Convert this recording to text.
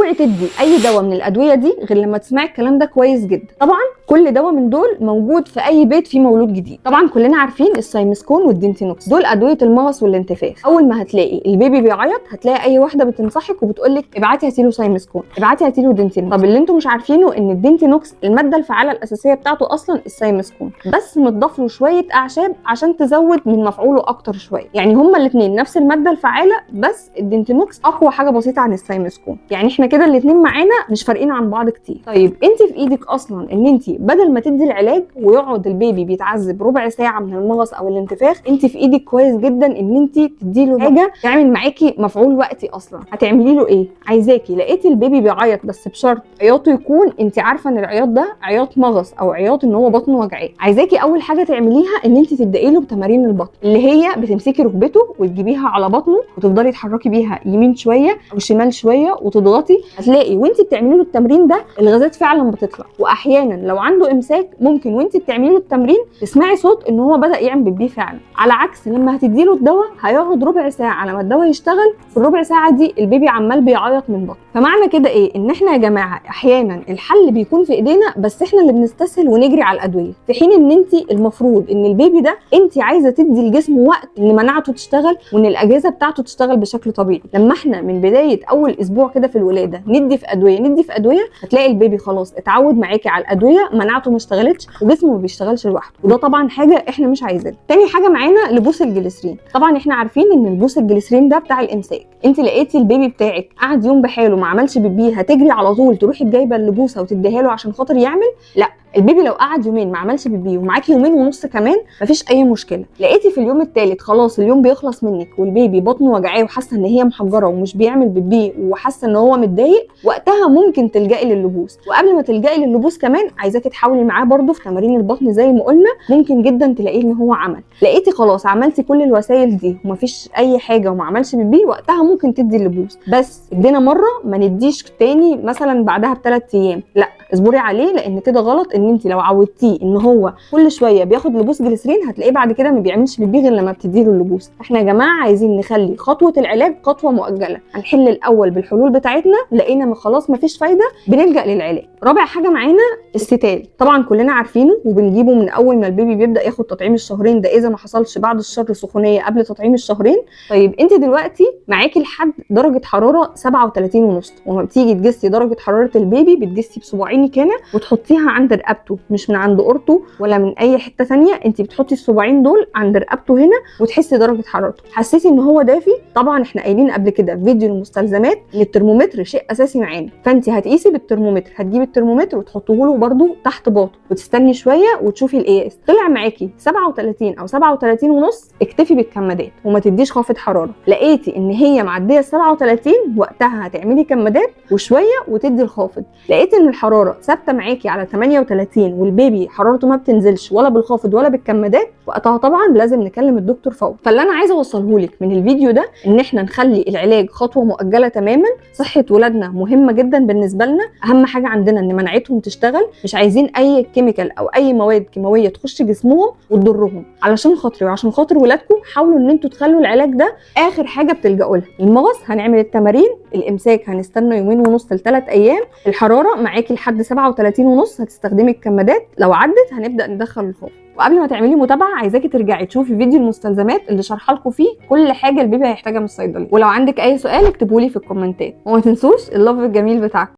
اوعي تدي اي دواء من الادوية دي غير لما تسمعي الكلام ده كويس جدا. طبعا كل دواء من دول موجود في اي بيت فيه مولود جديد. طبعا كلنا عارفين السايمسكون والدنتينوكس، دول ادوية المغص والانتفاخ. اول ما هتلاقي البيبي بيعيط هتلاقي اي واحدة بتنصحك وبتقول لك ابعتي هاتي له سايمسكون، ابعتي هاتي له دنتينوكس. طب اللي انتم مش عارفينه ان الدنتينوكس المادة الفعالة الاساسية بتاعته اصلا السايمسكون، بس متضاف له شوية اعشاب عشان تزود من مفعوله اكتر شوية. يعني هما الاثنين نفس المادة الفعالة، بس الدنتينوكس اقوى حاجة بسيطة عن السايمسكون. يعني احنا كده الاثنين معانا مش فارقين عن بعض كتير. طيب انت في ايدك اصلا ان انت بدل ما تدي العلاج ويقعد البيبي بيتعذب ربع ساعة من المغص او الانتفاخ، انت في ايدك كويس جدا ان انت تدي له حاجة تعمل معاكي مفعول وقتي اصلا. هتعملي له ايه؟ عايزاكي لقيتي البيبي بيعيط، بس بشرط عياطه يكون انت عارفه ان العياط ده عياط مغص او عياط ان هو بطنه وجعاه. عايزاكي اول حاجة تعمليها ان انت تبداي له بتمارين البطن، اللي هي بتمسكي ركبته وتجيبيها على بطنه وتفضلي تحركي بيها يمين شوية او شمال شوية وتضغطي. هتلاقي وانت بتعملي له التمرين ده الغازات فعلا بتطلع. واحيانا لو عنده امساك ممكن وانت بتعملي له التمرين تسمعي صوت ان هو بدا يعمل بيبي فعلا. على عكس لما هتدي له الدواء هيقعد ربع ساعة على ما الدواء يشتغل، في الربع ساعة دي البيبي عمال بيعيط من بطنه. فمعنى كده ايه؟ ان احنا يا جماعة احيانا الحل بيكون في ايدينا، بس احنا اللي بنستسهل ونجري على الادوية، في حين ان انت المفروض ان البيبي ده انت عايزه تدي الجسم وقت ان مناعته تشتغل وان الاجهزة بتاعته تشتغل بشكل طبيعي. لما احنا من بداية اول اسبوع كده في الولادة ندي في ادوية ندي في ادوية، هتلاقي البيبي خلاص اتعود معاكي على الادوية، مناعته ما اشتغلتش وجسمه ما بيشتغلش لوحده، وده طبعا حاجة احنا مش عايزينها. تاني حاجة معانا لبوس الجليسرين. طبعا احنا عارفين ان لبوس الجليسرين ده بتاع الامساك. انت لقيتي البيبي بتاعك قعد يوم بحاله ما عملش بيبي، هتجري على طول تروحي جايبه اللبوسه وتديها له عشان خاطر يعمل؟ لا، البيبي لو قعد يومين ما عملش بيبي ومعاكي يومين ونص كمان مفيش اي مشكلة. لقيتي في اليوم الثالث خلاص اليوم بيخلص منك والبيبي بطنه وجعاه وحاسه ان هي محجره ومش بيعمل بيبي وحاسه ان هو متضايق، وقتها ممكن تلجئي للبوس. وقبل ما تلجئي للبوس كمان عايزاكي تحاولي معاه برده في تمارين البطن زي ما قلنا، ممكن جدا تلاقيه ان هو عمل. لقيتي خلاص عملتي كل الوسائل دي ومفيش اي حاجة وما عملش بيبي، وقتها ممكن تدي اللبوس، بس ادينا مرة ما نديش تاني مثلا بعدها ب3 ايام، لا اصبري عليه، لان كده غلط. ان انت لو عودتيه ان هو كل شوية بياخد لبوس جليسرين هتلاقيه بعد كده ما بيعملش بيبي غير لما بتديله اللبوس. احنا يا جماعة عايزين نخلي خطوة العلاج خطوة مؤجلة، هنحل الاول بالحلول بتاعتنا، لقينا ما خلاص ما فيش فايده بنلجا للعلاج. رابع حاجة معانا الستال. طبعا كلنا عارفينه وبنجيبه من اول ما البيبي بيبدا ياخد تطعيم الشهرين ده، اذا ما حصلش بعد الشر سخونيه قبل تطعيم الشهرين. طيب انت دلوقتي معاكي لحد درجه حرارة 37.5، وما بتيجي تجسي درجه حرارة البيبي بتجسي بصباعينك هنا وتحطيها عند رقبته، مش من عند قرطه ولا من اي حتة ثانية، انت بتحطي الصباعين دول عند رقبته هنا وتحسي درجه حرارته. حسيتي ان هو دافي، طبعا احنا قايلين قبل كده في فيديو المستلزمات ان الترمومتر شيء اساسي معانا، فانت هتقيسي بالترمومتر، هتجيبي الترمومتر وتحطيه له برده تحت باطه وتستني شوية وتشوفي القياس. طلع معاكي 37 او 37.5، اكتفي بالكمادات وما تديش خافض حرارة. لقيتي ان هي معدية 37، وقتها هتعملي كمادات وشوية وتدي الخافض. لقيتي ان الحرارة ثابتة معاكي على 38 والبيبي حرارته ما بتنزلش ولا بالخافض ولا بالكمادات، وقتها طبعا لازم نكلم الدكتور فورا. فاللي انا عايزه اوصله لك من الفيديو ده ان احنا نخلي العلاج خطوة مؤجلة تماما. صحة ولادنا مهمة جدا بالنسبة لنا، اهم حاجة عندنا ان مناعتهم تشتغل، مش عايزين اي chemical او اي مواد كيماوية تخش جسمهم وتضرهم. علشان خاطري وعشان خاطر ولادكم حاولوا ان انتوا تخلوا العلاج ده اخر حاجة بتلجأوا لها. المغص هنعمل التمارين، الامساك هنستنى 2.5 ل3 ايام، الحرارة معاكي لحد 37.5 هتستخدمي الكمادات، لو عدت هنبدا ندخل الخوف. وقبل ما تعملي متابعه عايزاكي ترجعي تشوفي فيديو المستلزمات اللي شارحه لكم فيه كل حاجة البيبي هيحتاجها من الصيدلية. ولو عندك اي سؤال اكتبولي في الكومنتات، وما تنسوش ال love الجميل بتاعكم.